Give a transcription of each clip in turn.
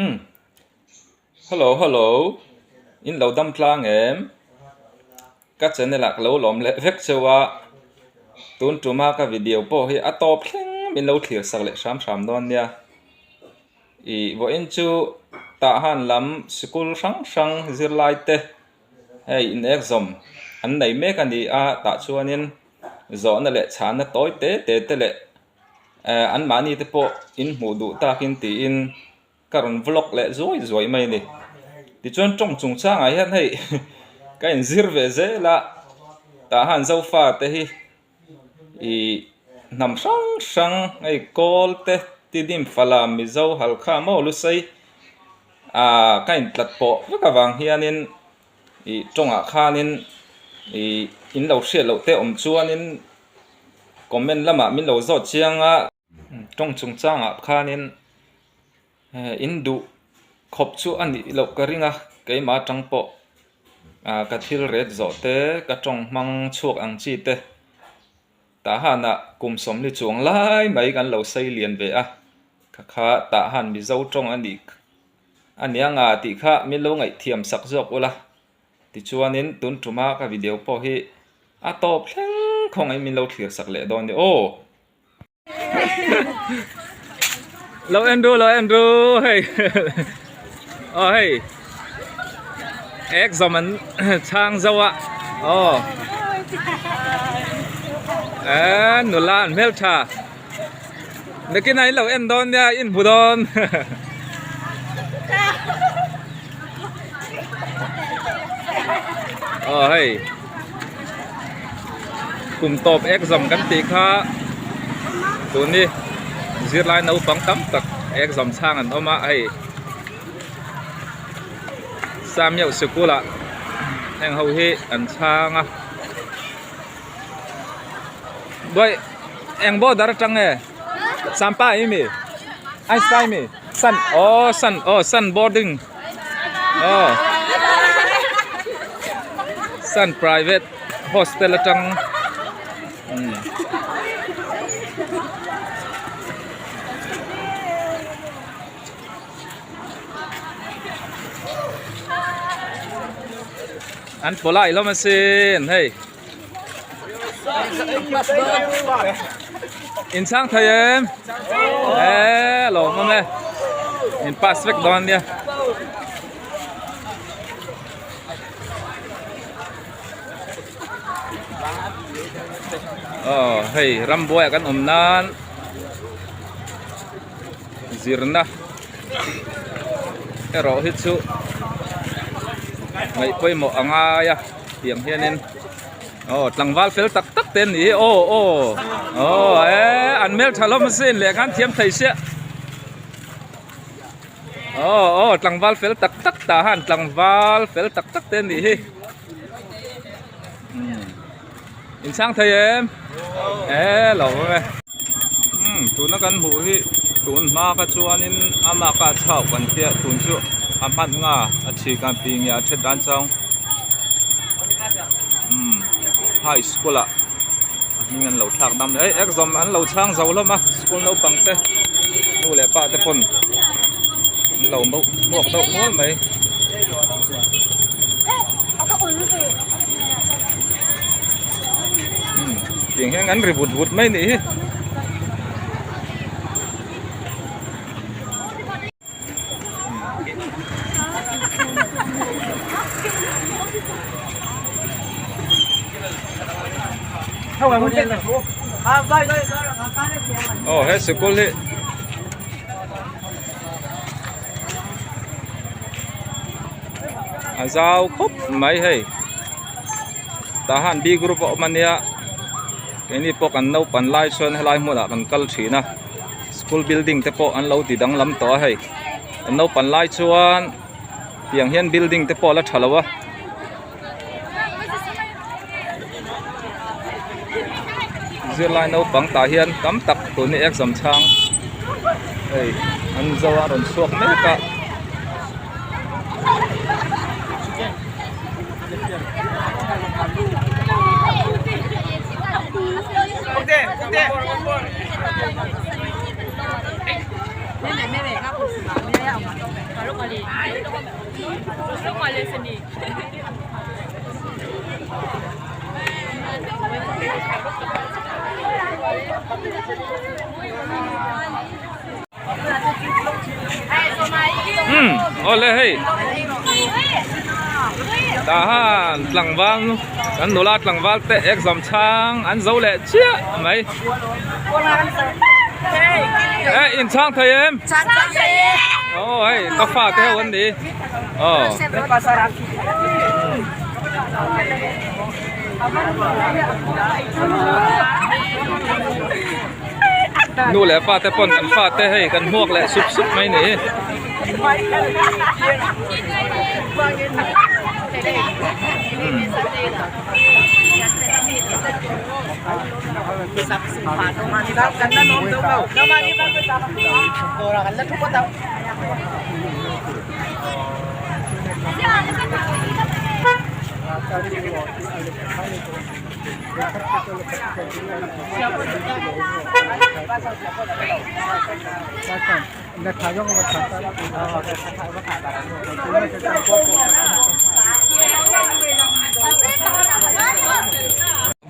Umm Hello hello in lo dam tlang em ka channel ah ka lo lawm leh vek cheu a tun tuma ka video pawh hi a tawp thleng min lo thlir sak leh hram hram dawn nia ih vawiin chu tah han lam sikul hrang hrang zirlai te hei in exam an nei mek a ni a tah chuanin zawhna leh chhana tawi te te te leh eh anmahni te pawh in hmuh duh takin tiin ka rawn vlog leh zuai zuai mai a ni tichuan tawng chung changah hian hei ka inzir ve zel a tah han zofa te hi ih hnam hrang hrang hei kawl te tidim fala mizo halkha maw lusei ah ka intlat pawh vek avang hianin ih tawngah khanin ih in lo hriat loh te awm chuanin. Comment lamah min lo zawt chiang a. Tawng chungchangah khanin in duh khawp chu a nih loh ka ring a, keimah atang pawh ka thil ret zawh te, ka tawng hmang chhuak ang chi te tah hanah kum sawmli chuang lai mai kan lo sei lian ve a, kha kha tah han Mizo tawng a nih a nia nga tih kha min lo ngaihthiam sak zawk ula. Tichuanin tun tuma ka video pawh hi a tawp thleng khawngaih min lo thlir sak leh dawn ni aw. Lo en ru lo en ru hei aw hei exam an chhang zo a aw e nula an hmeltha nakinah in lo en dawn nia in hmu dawn. Aw hei kum tawp exam kan tih kha tun hi zirlai naupang tam tak exam chhang an awm a hei Samyeuh sikul ah heng ho hi an chhang a Bawih eng border atang nge Sampa i mi Einstein mi Sun oh sun oh sun boarding oh Sun private hostel atang um An polite hlawm asin hei. In chhang thei em? E lawm awm e. In pass vek dawn nia. Oh hei rambuai ah kan awm nan zirna erawh hi chu ngaih pawimawh a ngai a. Tiang hianin aw tlangval fel tak tak te an ni hi aw aw aw e an hmel tha hlawm asin leh khan thiam thei sia aw aw tlangval fel tak tak tah han tlangval fel tak tak te an nih hi in chhang thei em e lo awm e umm tuna kan hmuh hi tun hma kha chuanin amah kha a chhauh kan tia tun chu a hman nga a chhik ang tih nge a then dan chuan umm high school ah a hming an lo thlak dam leh exam an lo chhang zo hlawm a school naupang te nu leh pa te pawn an lo hmuak deuh nual mai. Tiang hian an ri vut vut mai nih hi. Aw he sikul hi a zau khawp mai hei tah hian B group a awm a nia keini pawh kan naupan lai chuan helai hmunah kan kal thin a school building te pawh an lo ti danglam tawh a hei kan naupan lai chuan tiang hian building te pawh a la tha lo a. Zirlai naupang tah hian tam tak tun hi exam chhang hei an zo a rawn chhuak mek a. Umm awle hei tah han tlangval kan nula tlangval te exam chhang an zo leh chiah mai eh in chhang thei em aw hei ka fa te ho an ni aw. Nu leh pa te pawn kan fa te hei kan hmuak leh sup sup mai ni.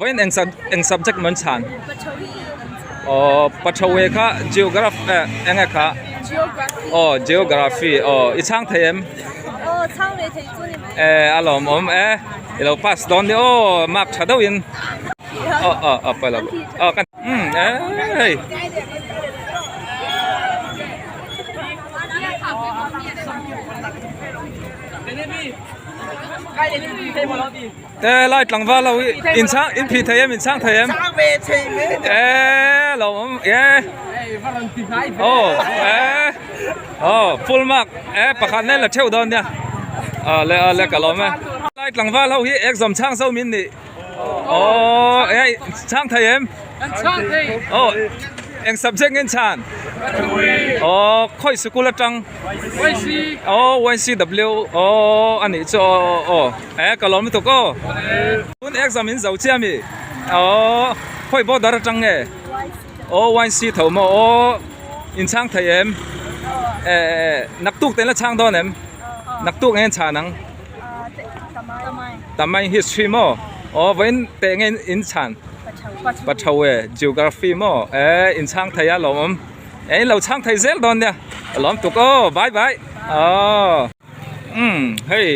Vawiin eng eng subject maw an chhan? Aw Pathawe kha geograph eh eng nge kha? Aw geography aw i chhang thei em? Eh a lawmawm e i lo pass dawn nia aw mark tha deuhin aw aw aw pawi lo aw kan umm eh hei. Eh lai tlangval ho hi in chhang in phih thei em in chhang thei em? Eh lawmawm eh aw eh. Aw full mark e pakhat nen la theuh dawn nia aw le aw le ka lawm e lai tlangval ho hi exam chhang zo min nih aw e chhang thei em aw eng subject nge chhan aw khawi sikul atang aw YCW aw a nih chu aw aw e ka lawm lutuk aw tun exam in zo chiah ami aw khawi border atang nge Aw YC tho maw aw in chhang thei em eh naktuk te la chhang dawn em naktuk nge chhan ang tamai history maw aw vawiin teh nge in chhan patho e geography maw eh in chhang thei a lawmawm eh in lo chhang thei zel dawn nia a lawm tuk aw bye bye aw umm hei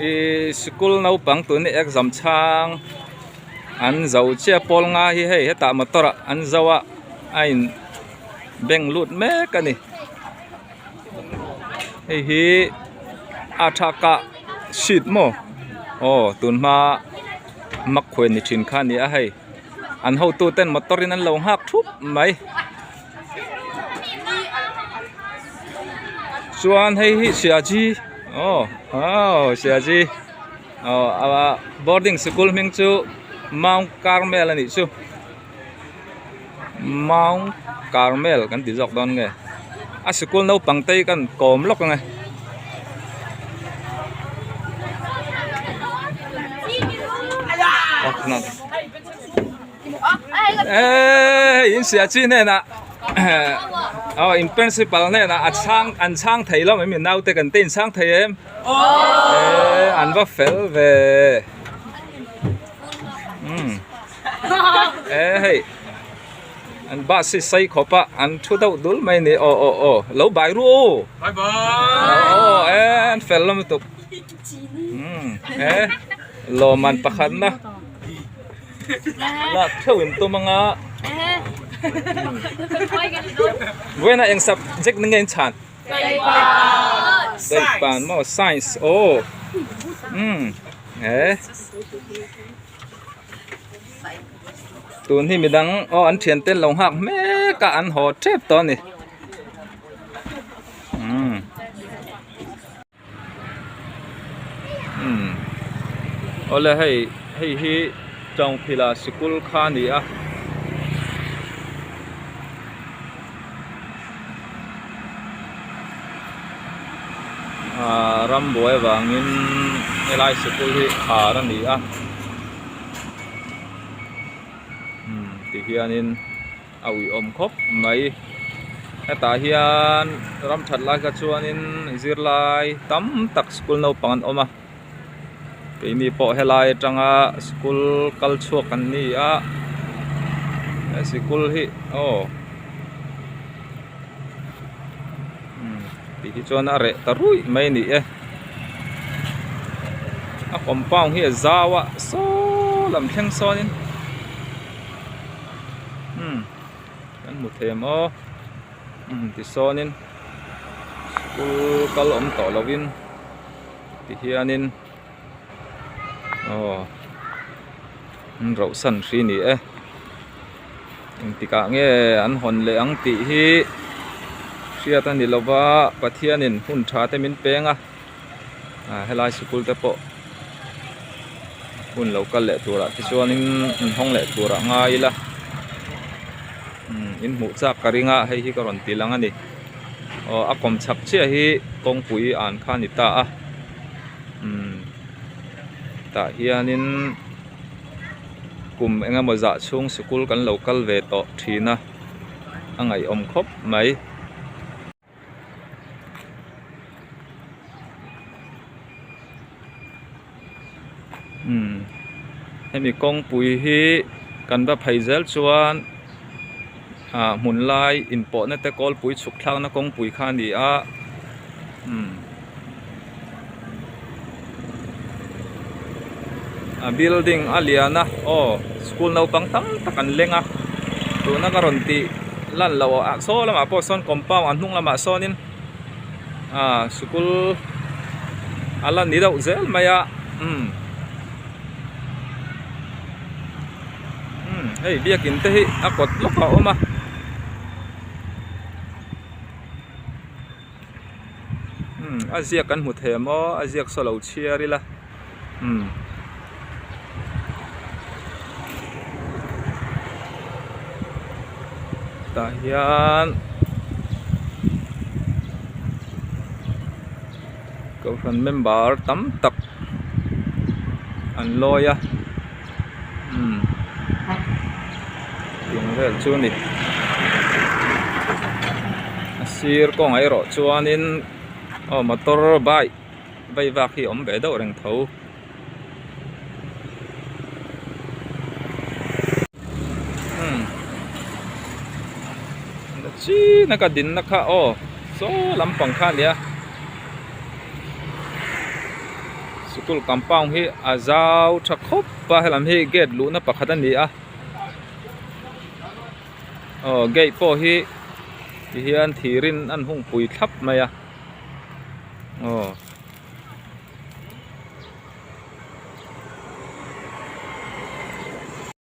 ih sikul naupang tun exam chhang. An zo chiah pawl nga hi hei hetah motor ah an zo a a in beng lut mek a ni hei hi a tha kah sheet maw aw tun hma makhuai ni thin kha a ni a hei an hotu ten motor in an lo nghak thup mai chuan hei hi siaji aw aw siaji. Aw a boarding sikul hming chu Mount Carmel a nih chu Mount Carmel kan ti zawk dawn nge a sikul naupang te hi kan kawm lawk ang e. Eee in sia chi hnenah aw in principal hnenah a chhang an chhang thei lo mai mi naute kan te in chhang thei em eee an va fel ve umm ee hei an bus hi sei khawp a an thu deuh dul mai a ni aw aw aw lo bai ru aw aw ee an fel lo lutuk umm ee lawmman pakhat na. Lak theuh in tum anga Vawiinah eng subject nge in chhan? Saipan maw science aw umm he tun hi midang aw an thian te an lo nghak mek a an haw tep tawh a ni umm. Umm awle hei hei hi Chaungphila sikul kha a ni a. Ahh rambuai avangin helai sikul hi khar a ni a umm tihianin a uiawm khawp mai. Hetah hian ram that lai kha chuanin zirlai tam tak school naupang an awm a keini pawh helai atanga school kal chhuak an ni a he sikul hi aw umm tih hi chuan a reh ta ruih mai a ni e a compound hi a zau a saw lam thleng sawnin umm. Kan hmu thei ang aw umm tisawnin school kal awm tawh lovin tihianin aw an rauh san hri ni e engtikah nge an hawn leh ang tih hi hriat a ni lova Pathianin hun tha te min peng a ah helai sikul te pawh hun lo kal leh turah te chuanin an hawng leh turah ngai ila umm in hmuh chak ka ring a hei hi ka rawn ti lang a ni aw a kawm chhak chiah hi kawngpui an kha a ni ta a umm tah hianin kum eng emaw zah chhung sikul kan lo kal ve tawh thin a a ngaihawm khawp mai. Umm hemi kawngpui hi kan va phei zel chuan ah hmun lai inpawhna te kawlpui chhuk thlakna kawngpui kha a ni a umm a building a lian a aw school naupang tam tak an leng a tuna ka rawn tih lan loh ah saw lamah pawh sawn compound a hnung lamah sawnin ah school a la ni deuh zel mai a umm umm hei biakin te hi a kawt lawk a awm a. Umm a ziak kan hmu thei maw a ziak saw lo chhiar ila umm tah hian kohhran member tam tak an lawi a umm tiang vel chu a ni a sir kawngah erawh chuanin aw motor bike vei vak hi a awm ve deuh reng tho. Umm chin a ka dinna kha aw saw lampang kha a nia. Sikul compound hi a zau tha khawp a helam hi gate luhna pakhat a ni a aw gate pawh hi tihian thir in an hung pui thlap mai a aw.